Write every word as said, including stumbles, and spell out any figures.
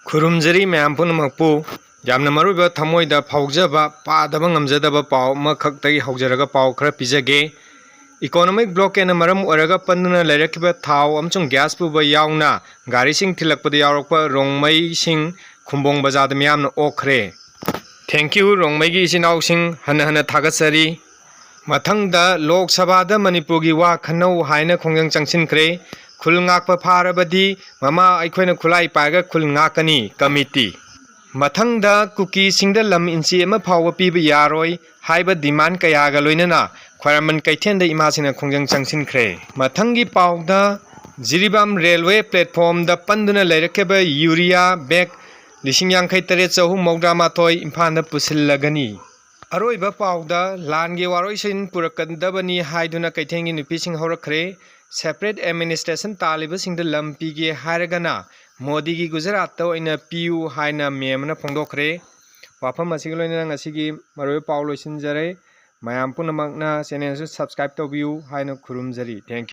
ꯈꯨꯔꯨꯝꯖꯔꯤ ꯃꯌꯥꯝ ꯄꯨꯝꯅꯃꯛꯄꯨ꯫ ꯌꯥꯝꯅ ꯃꯔꯨꯑꯣꯏꯕ, ꯊꯃꯣꯏꯗ ꯐꯥꯎꯖꯕ, ꯄꯥꯗꯕ ꯉꯝꯖꯗꯕ ꯄꯥꯎ ꯑꯃꯈꯛꯇꯒꯤ ꯍꯧꯖꯔꯒ ꯄꯥꯎ ꯈꯔ ꯄꯤꯖꯒꯦ꯫ Economic blockade ꯅ ꯃꯔꯝ ꯑꯣꯏꯔꯒ ꯄꯟꯗꯨꯅ ꯂꯩꯔꯛꯈꯤꯕ ꯊꯥꯎ ꯑꯃꯁꯨꯡ gas ꯄꯨꯕ ꯌꯥꯎꯅ ꯒꯥꯔꯤꯁꯤꯡ ꯊꯤꯜꯂꯛꯄꯗ ꯌꯥꯎꯔꯛꯄ ꯔꯣꯡꯃꯩꯁꯤꯡ ꯈꯨꯝꯕꯣꯡ ꯕꯖꯥꯔꯗ ꯃꯤꯌꯥꯝꯅ ꯑꯣꯛꯈ꯭ꯔꯦ꯫ Thank you, ꯔꯣꯡꯃꯩꯒꯤ ꯏꯆꯤꯟ ꯏꯅꯥꯎꯁꯤꯡ ꯍꯟꯅ ꯍꯟꯅ ꯊꯥꯒꯠꯆꯔꯤ꯫ ꯃꯊꯪꯗ ꯂꯣꯛ ꯁꯚꯥꯗ ꯃꯅꯤꯄꯨꯔꯒꯤ ꯋꯥ ꯈꯟꯅꯧ ꯍꯥꯏꯅ ꯈꯣꯡꯖꯪ ꯆꯪꯁꯤꯟꯈ꯭ꯔꯦ꯫ ꯈꯨꯜ ꯉꯥꯛꯄ ꯐꯥꯔꯕꯗꯤ ꯃꯃꯥ ꯑꯩꯈꯣꯏꯅ ꯈꯨꯠꯂꯥꯏ ꯄꯥꯏꯔꯒ ꯈꯨꯜ ꯉꯥꯛꯀꯅꯤ, ꯀꯃꯤꯇꯤ꯫ ꯃꯊꯪꯗ ꯀꯨꯀꯤꯁꯤꯡꯗ ꯂꯝ ꯏꯟꯆꯤ ꯑꯃ ꯐꯥꯎꯕ ꯄꯤꯕ ꯌꯥꯔꯣꯏ ꯍꯥꯏꯕ demand ꯀꯌꯥꯒ ꯂꯣꯏꯅꯅ ꯈ꯭ꯋꯥꯏꯔꯝꯕꯟ ꯀꯩꯊꯦꯜꯗ ꯏꯃꯥꯁꯤꯡꯅ ꯈꯣꯡꯖꯪ ꯆꯪꯁꯤꯟꯈ꯭ꯔꯦ꯫ ꯃꯊꯪꯒꯤ ꯄꯥꯎꯗ ꯖꯤꯔꯤꯕꯥꯝ railway platform ꯗ ꯄꯟꯗꯨꯅ ꯂꯩꯔꯛꯈꯤꯕ urea bag ꯂꯤꯁꯤꯡ ꯌꯥꯡꯈꯩ ꯇꯔꯦꯠ ꯆꯍꯨꯝ ꯃꯧꯗ꯭ꯔꯥ ꯃꯥꯊꯣꯏ ꯏꯝꯐꯥꯜꯗ ꯄꯨꯁꯤꯜꯂꯒꯅꯤ꯫ ꯑꯔꯣꯏꯕ ꯄꯥꯎꯗ ꯂꯥꯟꯒꯤ ꯋꯥꯔꯣꯏꯁꯤꯟ ꯄꯨꯔꯛꯀꯗꯕꯅꯤ ꯍꯥꯏꯗꯨꯅ ꯀꯩꯊꯦꯜꯒꯤ ꯅꯨꯄꯤꯁꯤꯡ ꯍꯧꯔꯛꯈ꯭ꯔꯦ꯫ Separate administration ꯇꯥꯜꯂꯤꯕꯁꯤꯡꯗ ꯂꯝ ꯄꯤꯒꯦ ꯍꯥꯏꯔꯒꯅ ꯃꯣꯗꯤꯒꯤ ꯒꯨꯖꯔꯥꯠꯇ ꯑꯣꯏꯅ ꯄꯤꯌꯨ ꯍꯥꯏꯅ ma'am ꯑꯃꯅ ꯐꯣꯡꯗꯣꯛꯈ꯭ꯔꯦ꯫ ꯋꯥꯐꯝ ꯑꯁꯤꯒ ꯂꯣꯏꯅꯅ ꯉꯁꯤꯒꯤ ꯃꯔꯨꯑꯣꯏꯕ ꯄꯥꯎ ꯂꯣꯏꯁꯤꯟꯖꯔꯦ꯫ ꯃꯌꯥꯝ ꯄꯨꯝꯅꯃꯛꯅ channel ꯑꯁꯤ subscribe ꯇꯧꯕꯤꯌꯨ ꯍꯥꯏꯅ ꯈꯨꯔꯨꯝꯖꯔꯤ꯫ Thank you꯫